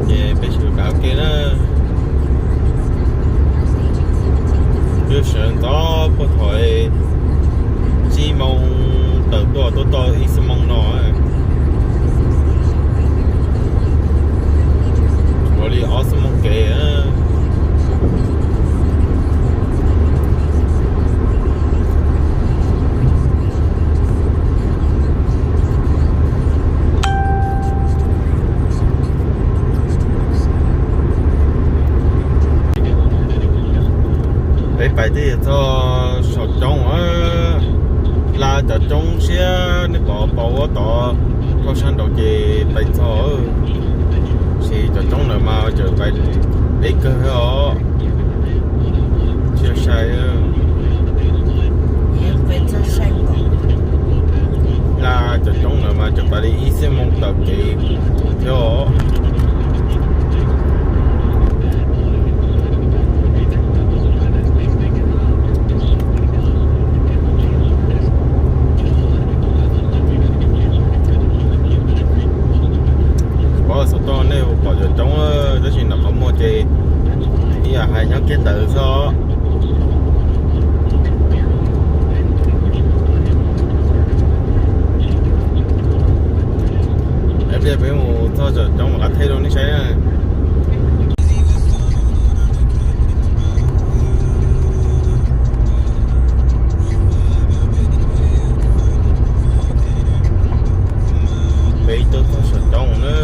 Ces peb sawv daws ua ke na. Twb sawv ntxov puag thaum tsib moos tawm tuaj, tuaj tau ib xuab moos no. Ua li ob xuab moos kev. Peb pais twb yuav txog saum roob, hla cov roob siab nej pom pom huab tod, thauj sab nraud ces pais txog. Tab sis cov roob ntawd mas tseem pais deb kawg os. Tsis sai. Hla cov roob ntawd mas tseem pais li ib xuab moos tawm kev thiab os. Pov xov tooj nej hu pom cov roob, tab sis ntawm qhov muag ces ib yam hais nyob kiag ntawd xwb. Ib pliag peb mus txog cov roob mam qab thaij rau nej saib. Peb tuaj txog saum roob na.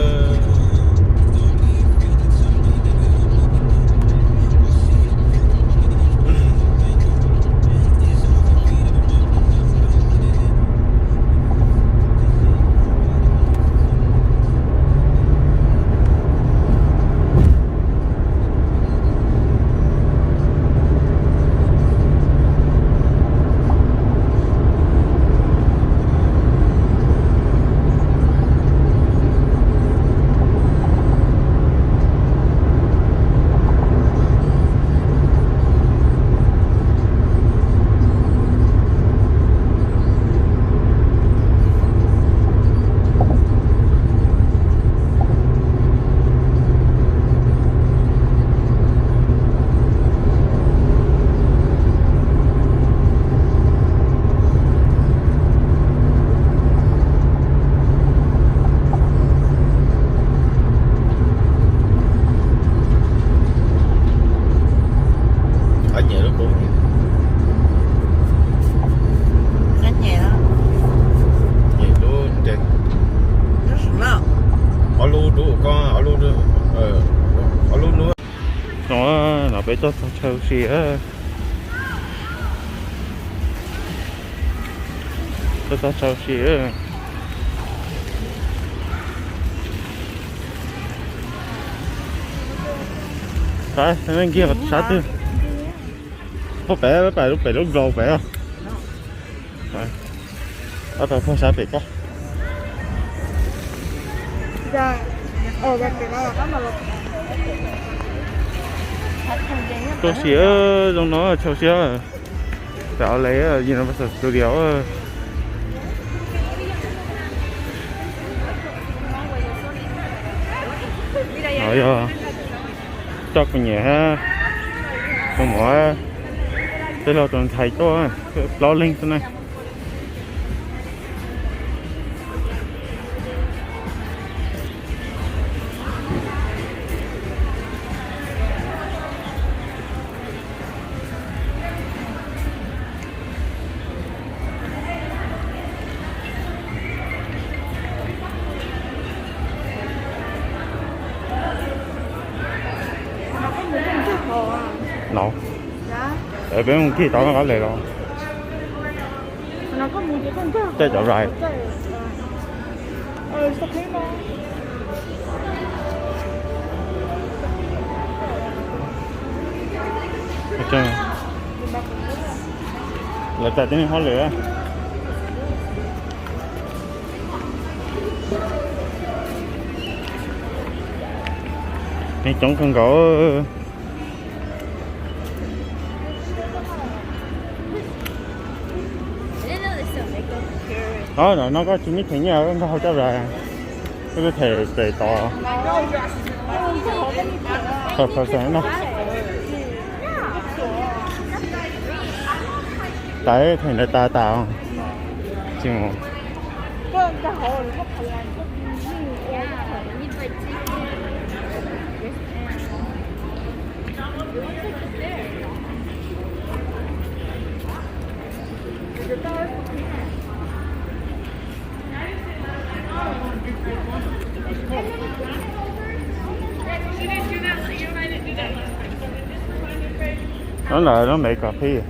Qab nyiam lub kub. Qab nyiam. Nyiam lub nres. Ob lub dub ko, ob lub, ob lub dub. No, no peb tuaj txog chaw si. Tuaj txog chaw si. Sab, sab twg? Puag pem, pem lub, pem lub nkaus pem. Peb tau puag sab pem ko. Tuaj si zoo no chaw siab. Pem Au Lev Universal Studio. No yog coj kuv niam, kuv muam, tej laug tus ntxhais tuaj, plaub leeg xwb na. No, peb mus kig tau qab le los. Caij cov ride. Lawv txais tib neeg hauj lwm. Neeg coob kawg nkaus. Os, no koj tsis muaj theem nyiaj koj nkag hauv caj ride, koj them pem tod. Per person no. Tas, theem ntawd tas tas. Tsis mus. Nó là nó mẹ cà phê.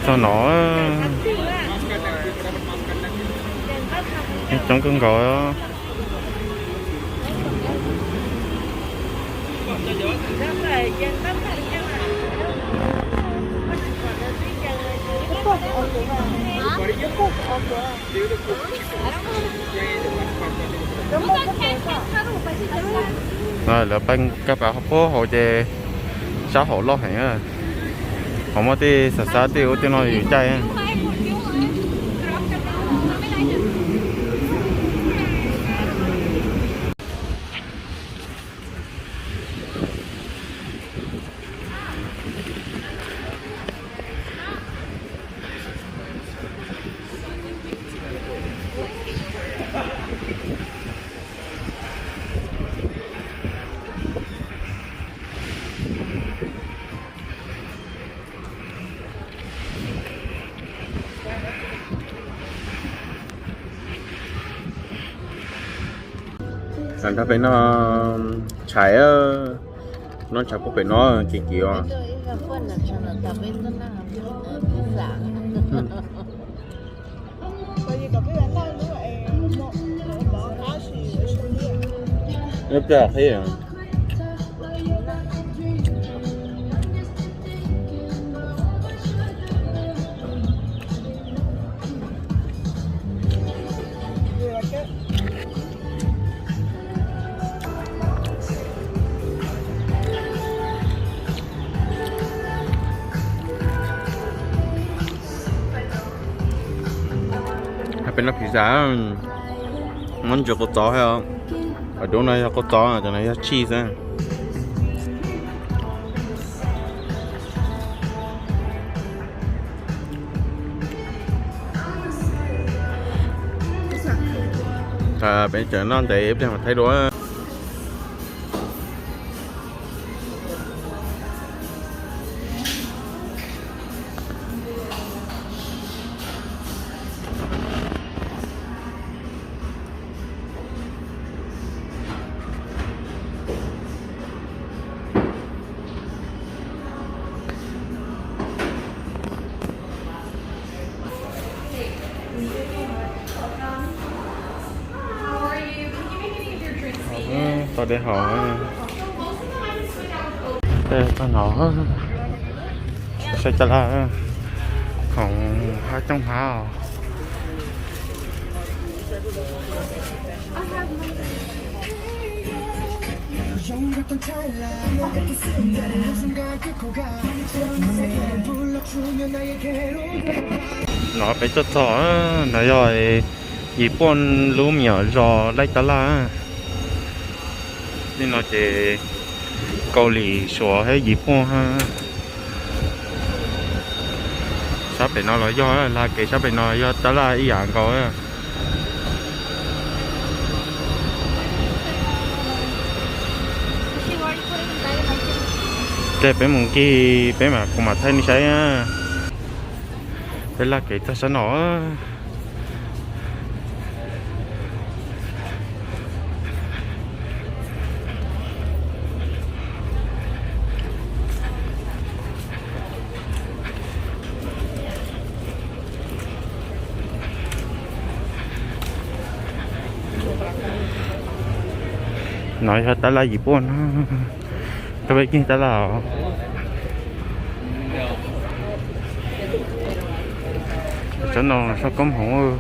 Txog no, coob kawg nkaus. Lawv pab kab pas puag hauv ces sab hauv loj heev. Ho muaj tej xav xav tej ub tej no yus caij. Nrog pem no tshais, noj tshais puag pem no kim kim os. Nyob pem qhib. Peb noj pizza, muab ntsis kua txob thiab. Cov dub no yog kua txob, cov no yog cheese xwb. Peb tseem noj ntev ib pliag mam thaij dua. Tau de hauv. Txog no, saib tab laj, khoom hab coob hab os. No peb tuaj txog, no yog Yiv Pooj lub me nyuam zos laij tab laj. Tej no ces Kaus Lim, Suav thiab Yiv Pooj. Sab pem no los yog, lag kev sab pem no yog tab laj ib yam nkaus. Ces peb mus ncig peb mam, kuv mam thaij nej saib. Peb lag kev txog sab no. No yog tab laj Yiv Pooj no. Koj peb ncig tab laj os. Cov no sab koob hmoov.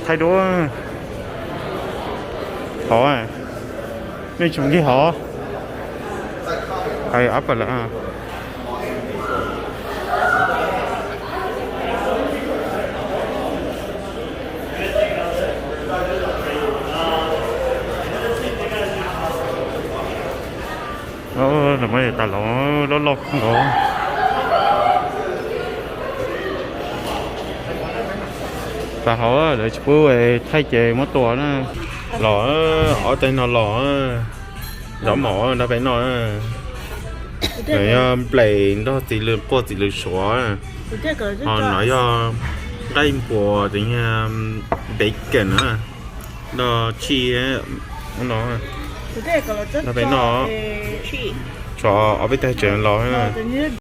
Thaij duab hov, nej tsoom nkig hov. Hais ab pas lawm. Lawv muab tas los loj loj nkaus. Pas hauv lawv tsis pub thaij ces muab tua na. Los ob teg no los, zov mov nrog peb noj. Nws yog nplaim nrog txiv lws quaj txiv lws suav. Ho no yog nqaij npuas tis bacon na, nrog cheese no, nrog peb noj. Tshuav ob peb teg tseem los.